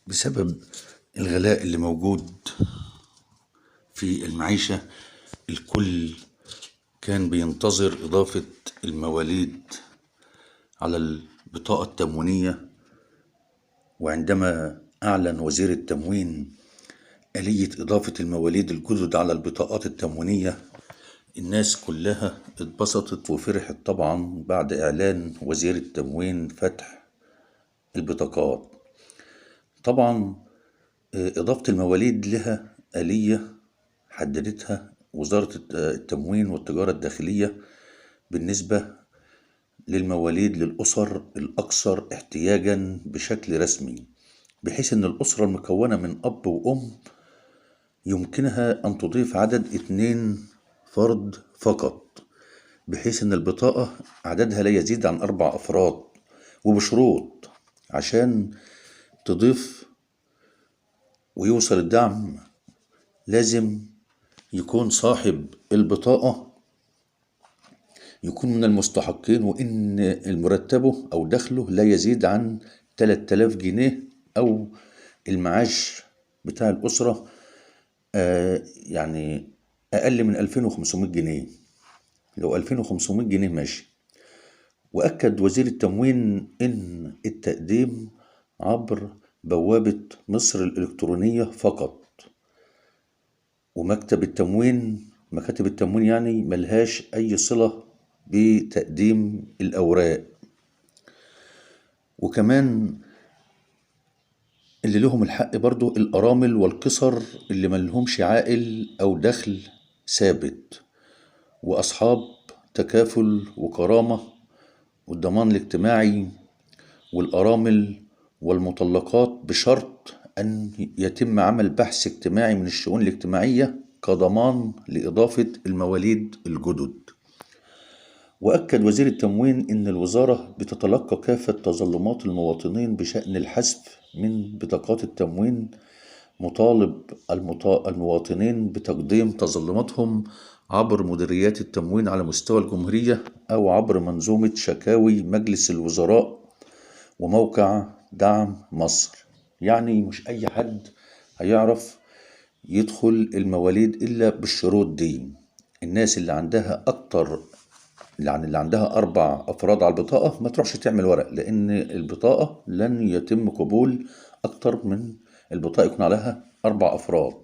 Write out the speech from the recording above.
بسبب الغلاء اللي موجود في المعيشة. الكل كان بينتظر إضافة المواليد على البطاقة التموينية، وعندما أعلن وزير التموين آلية إضافة المواليد الجدد على البطاقات التموينية الناس كلها اتبسطت وفرحت طبعا بعد إعلان وزير التموين فتح البطاقات. طبعا إضافة المواليد لها آلية حددتها وزارة التموين والتجارة الداخلية بالنسبة للمواليد للأسر الأكثر احتياجا بشكل رسمي، بحيث أن الأسرة المكونة من أب وأم يمكنها أن تضيف عدد 2 فرد فقط، بحيث أن البطاقة عددها لا يزيد عن 4 أفراد، وبشروط عشان تضيف ويوصل الدعم لازم يكون صاحب البطاقة يكون من المستحقين، وإن المرتبه أو دخله لا يزيد عن 3000 جنيه، أو المعاش بتاع الأسرة يعني أقل من 2500 جنيه. لو 2500 جنيه ماشي. وأكد وزير التموين إن التقديم عبر بوابة مصر الإلكترونية فقط، ومكتب التموين مكاتب التموين يعني ملهاش أي صلة بتقديم الأوراق. وكمان اللي لهم الحق برضو الأرامل والقصر اللي ملهمش عائل أو دخل ثابت، وأصحاب تكافل وكرامة والضمان الاجتماعي والأرامل والمطلقات، بشرط أن يتم عمل بحث اجتماعي من الشؤون الاجتماعية كضمان لإضافة المواليد الجدد. وأكد وزير التموين أن الوزارة بتتلقى كافة تظلمات المواطنين بشأن الحذف من بطاقات التموين، مطالب المواطنين بتقديم تظلماتهم عبر مديريات التموين على مستوى الجمهورية أو عبر منظومة شكاوي مجلس الوزراء وموقع دعم مصر. يعني مش أي حد هيعرف يدخل المواليد إلا بالشروط دي. الناس اللي عندها أكتر، يعني اللي عندها 4 أفراد على البطاقة ما تروحش تعمل ورق، لأن البطاقة لن يتم قبول أكتر من البطاقة يكون عليها 4 أفراد.